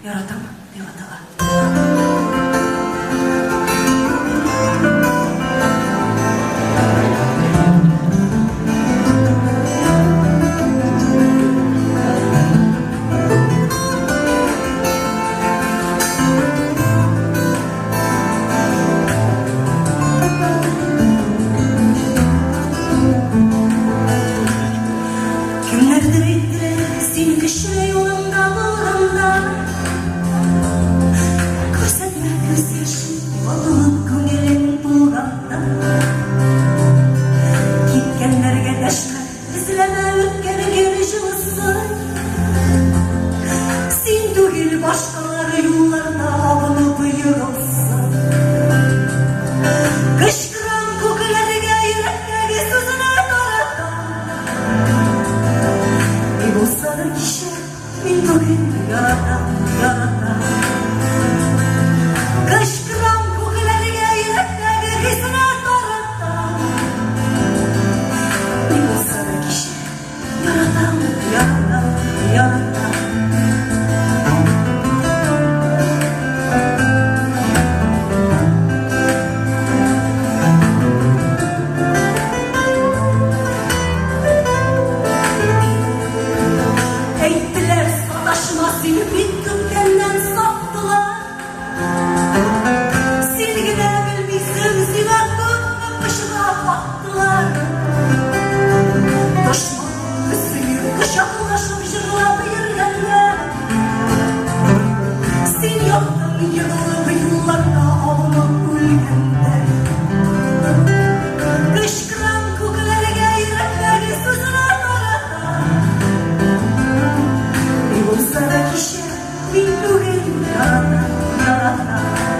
Яратам дип атала. Кемнәрдер әйттеләр, син көчле юлыңда булганда, Күрсәтмә күз яшен, ватылып күңелең тулганда. Киткәннәргә дәшмә, эзләмә үткән гөл җылысы. Син түгел, башкалар юлларда абынып егылсын. Кычкырам күкләргә, йөрәктәге сүзне таратам. Ни булса да кичә, мин бүген яратам, яратам. Кычкырам күкләргә, йөрәктәге хисне таратам. Ни булса да кичә, яратам, яратам, яратам. Әйттеләр, саташма, сине бик күптәннән саттылар. Син генә белмисең, сиңа күпме пычрак аттылар. Дошманыңны сөеп, кочаклашып җырлап йөргәндә, син яттың егылып юлларда абынып үлгәндә. Кычкырам күкләргә, йөрәктәге сүзне таратам. Ни булса да кичә, мин бүген яратам, яратам.